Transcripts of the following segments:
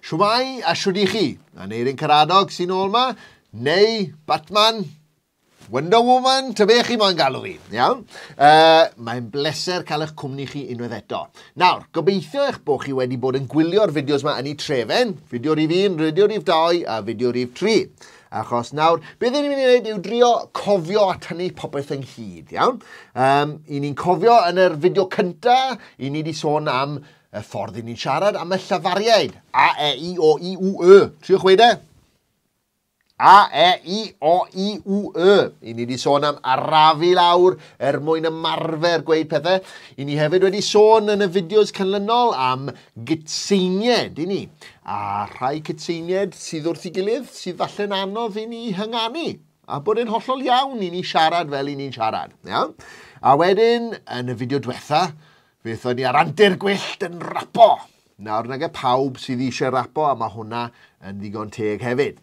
Shwmae a shwd i chi? Aneirin Karadog sy'n ôl ma, neu Batman, Wonder Woman, ta be chi moyn galw fi, iawn? Mae'n bleser cael eich cwmni chi unwaith eto. Nawr, gobeithio eich bod chi wedi bod yn gwylio'r fideos yma yn eu trefen, fideo rhif 1, fideo rhif 2 a fideo rhif 3. Achos nawr, beth ni'n mynd i wneud yw drio cofio a tynnu popeth ynghyd, iawn? I ni'n cofio yn yr fideo cynta, i ni wedi sôn am y ffordd i ni'n siarad am y llafariaid. A, E, I, O, I, U, Y. Triwch weud e. A, E, I, O, I, U, Y. I ni wedi sôn am arafu lawr er mwyn ymarfer gweud pethau. I ni hefyd wedi sôn yn y fideos canlynol am gytseinied, i ni. A rhai cytseinied sydd wrth ei gilydd sydd falle'n anodd i ni hynganu. A bod e'n hollol iawn i ni siarad fel i ni'n siarad. Iawn? A wedyn, yn y fideo diwetha, fe aethon ni ar antur gwyllt yn rapo. Nawr, nage pawb sydd eisiau rapo, a mae hwnna yn ddigon teg hefyd.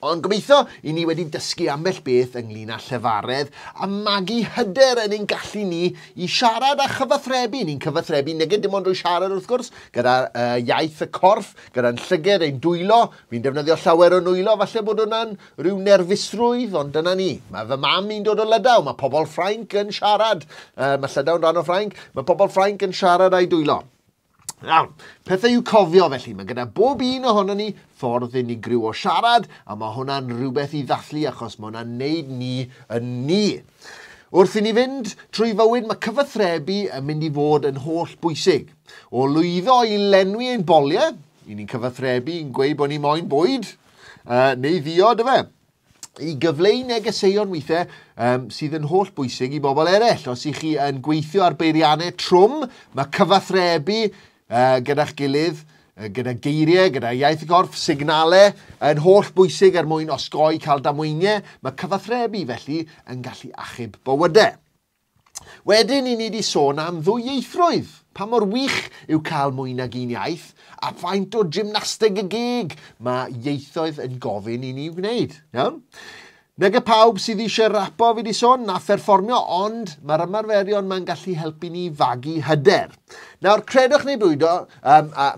Ond gobeithio i ni wedi dysgu ambell beth ynglyn â llefaredd a magu hyder yn ein gallu ni i siarad a chyfathrebu. Ni'n cyfathrebu nage dim ond drwy siarad wrth gwrs, gyda iaith y corff, gyda'n llyged, ein dwylo. Fi'n defnyddio llawer o nwylo, falle bod hwnna'n rhyw nerfusrwydd, ond dyna ni. Mae fy mam i'n dod o Lydaw, mae pobl Ffrainc yn siarad. Mae Llydaw'n rhan o Ffrainc, mae pobl Ffrainc yn siarad â'i dwylo. Iawn, pethau i'w cofio felly, mae gyda bob un ohono ni ffordd unigryw o siarad, a mae hwnna'n rhywbeth i ddathlu achos mae hwnna'n neud ni yn ni. Wrth i ni fynd trwy fywyd, mae cyfathrebu yn mynd i fod yn holl bwysig. O lwyddo i lenwi ein boliau, i ni'n cyfathrebu, i'n gweud bod ni moyn bwyd, neu ddiod, yfe? I gyfleu negeseuon weithiau sydd yn holl bwysig i bobl eraill. Os ych chi yn gweithio ar beiriannau trwm, mae cyfathrebu gyda'ch gilydd, gyda geiriau, gyda iaith y gorff, signalau, yn holl bwysig er mwyn osgoi cael damweiniau. Mae cyfathrebu felly yn gallu achub bywydau. Wedyn i ni wedi sôn am ddwyieithrwydd. Pa mor wych yw cael mwy nag un iaith, a faint o gymnasteg y geg mae ieithoedd yn gofyn i ni wneud. Iawn? Nag y pawb sydd eisiau rapo fi wedi sôn, na pherfformio, ond mae'r ymarferion ma'n gallu helpu ni fagu hyder. Nawr, credwch neu bwydo,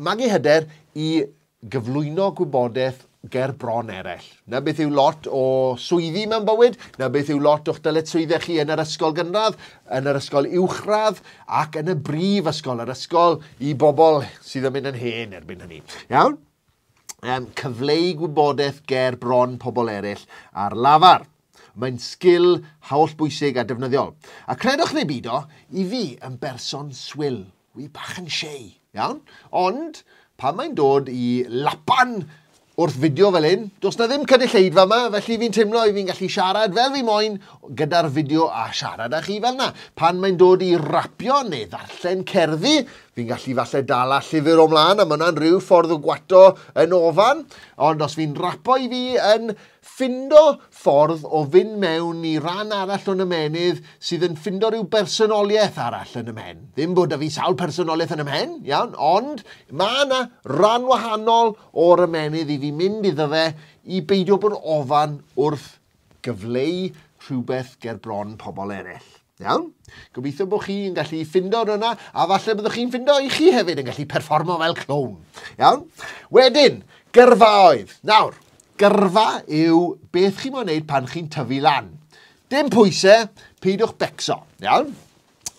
magu hyder i gyflwyno gwybodaeth ger bron eraill. Na beth yw lot o swyddi mewn bywyd, na beth yw lot o'ch dyletswyddau chi yn yr ysgol gynradd, yn yr ysgol uwchradd ac yn y brif ysgol, yr ysgol i bobl sydd yn mynd yn hen erbyn hynny. Iawn? Cyfleu gwybodaeth ger bron pobl eraill ar lafar. Mae'n sgil hollbwysig a defnyddiol. A credwch neu beidio, i fi yn berson swil. Wi bach yn shei, iawn? Ond, pan mae'n dod i lapan wrth fideo fel hyn, does na ddim cynulleidfa yma, felly fi'n teimlo i fi'n gallu siarad fel fi moyn gyda'r fideo a siarad â chi fel na. Pan mae'n dod i rapio neu ddarllen cerddi, fi'n gallu falle dala llyfr o mlaen, a ma' hwnna'n rhyw ffordd o gwato yn ofan, ond os fi'n rapo i fi yn ffindo ffordd o fynd mewn i ran arall o'n ymenydd sydd yn ffindo rhyw bersonoliaeth arall yn y mhen. Ddim bod 'da fi sawl personoliaeth yn y mhen, iawn, ond ma' 'na ran wahanol o'r ymenydd i fi mynd iddo fe i beidio bod ofan wrth gyfleu rhywbeth ger bron pobl eraill. Iawn? Gobeithio bod chi'n gallu ffindo hwnna, a falle byddwch chi'n ffindo i chi hefyd yn gallu perfformo fel clown. Iawn? Wedyn, gyrfaoedd. Nawr, gyrfa yw beth chi moyn wneud pan chi'n tyfu lan. Dim pwysau, peidiwch becso. Iawn?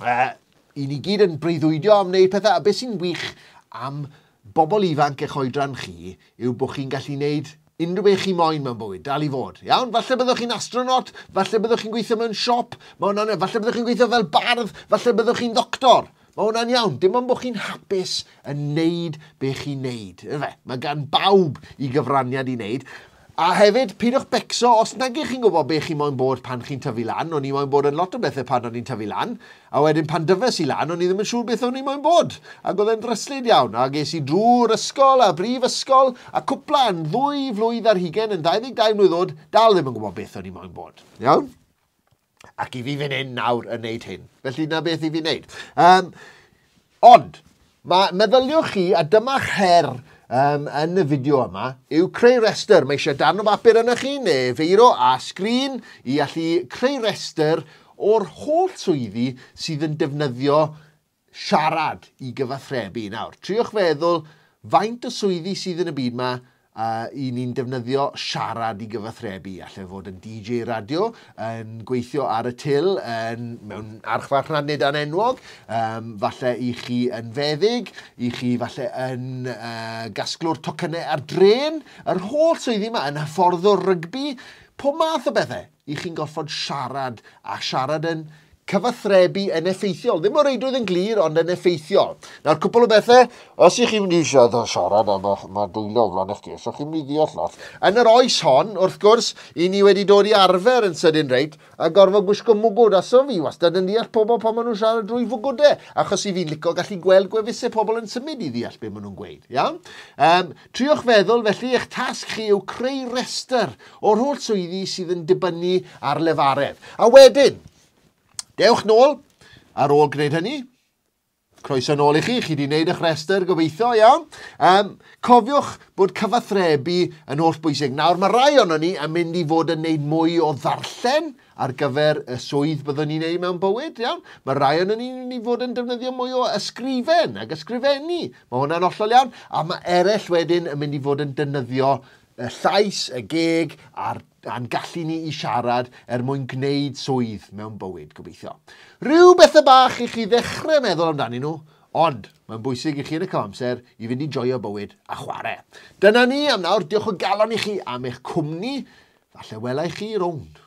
I ni gyd yn breuddwydio am wneud pethau, a beth sy'n wych am bobl ifanc eich oedran chi yw bod chi'n gallu wneud unrhyw beth chi moyn mewn bywyd, dal i fod. Iawn? Falle byddwch chi'n astronaut, falle byddwch chi'n gweithio mewn siop, ma' hwnna'n, falle byddwch chi'n gweithio fel bardd, falle byddwch chi'n ddoctor. Mae hwnna'n iawn, dim ond bod chi'n hapus yn neud be chi'n neud. Yfe? Mae gan bawb i gyfraniad i neud. A hefyd, peidiwch becso os nag ych chi'n gwybod be chi moyn bod pan chi'n tyfu lan. O'n i moyn bod yn lot o bethau pan o'n i'n tyfu lan. A wedyn pan dyfes i lan, o'n i ddim yn siŵr beth o'n i moyn bod. Ac oedd e'n ddryslyd iawn. A ges i drwy'r ysgol a brifysgol a cwpla yn 2 flwydd ar hugain yn 22 mlwydd oed, dal ddim yn gwybod beth o'n i moyn bod. Iawn? Ac i fi fan hyn nawr yn neud hyn. Felly na beth i fi wneud. Ond, mae meddyliwch chi, a dyma'ch her yn y fideo yma, yw creu restr. Mae eisiau darn o bapur yna chi, neu feiro a sgrin, i allu creu restr o'r holl swyddi sydd yn defnyddio siarad i gyfathrebu. Nawr, triwch feddwl Faint o swyddi sydd yn y byd 'ma i ni'n defnyddio siarad i gyfathrebu? Alle fod yn DJ radio, yn gweithio ar y til, yn, mewn archfarchnad nid anenwog, falle i chi yn feddyg, i chi falle yn gasglwr tocynnau ar drên, yr holl swyddi yma, yn hyfforddwr rygbi, pob math o bethau i chi'n gorfod siarad a siarad yn cyfathrebu yn effeithiol. Ddim o reidrwydd yn glir, ond yn effeithiol. Nawr, cwpl o bethau, os ych chi'n mynd i siarad, siarad a mae ma dwylo o flaen eich ges, o'ch chi'n mynd i ddeall lot. Yn yr oes hon, wrth gwrs, i ni wedi dod i arfer yn sydyn reit, a gorfod gwisgo mwgwd, a so fi wastad yn deall pobl pan maen nhw'n siarad drwy fwgwdau, achos i fi'n licio gallu gweld gwefusau pobl yn symud i ddeall beth maen nhw'n gweud. Iawn? Triwch feddwl, felly, eich tasg chi yw creu rhestr o'r holl swyddi sydd yn dibynnu ar lefaredd. A wedyn, dewch nôl ar ôl gwneud hynny. Croeso nôl i chi, chi wedi gwneud eich rhestr gobeithio, iawn. Cofiwch bod cyfathrebu yn holl bwysig. Nawr mae rai ohonon ni yn mynd i fod yn gwneud mwy o ddarllen ar gyfer y swydd byddwn ni'n neud mewn bywyd, iawn. Mae rai ohonon ni'n mynd i fod yn defnyddio mwy o ysgrifen ac ysgrifennu. Mae hwnna'n hollol iawn. A mae eraill wedyn yn mynd i fod yn defnyddio y llais, y geg a'r a'n gallu ni i siarad er mwyn gwneud swydd mewn bywyd, gobeithio. Rhyw bethau bach i chi ddechrau meddwl amdanyn nhw, ond mae'n bwysig i chi yn y cyfamser i fynd i joio bywyd a chwarae. Dyna ni am nawr, diolch o galon i chi am eich cwmni. Falle wela i chi rownd.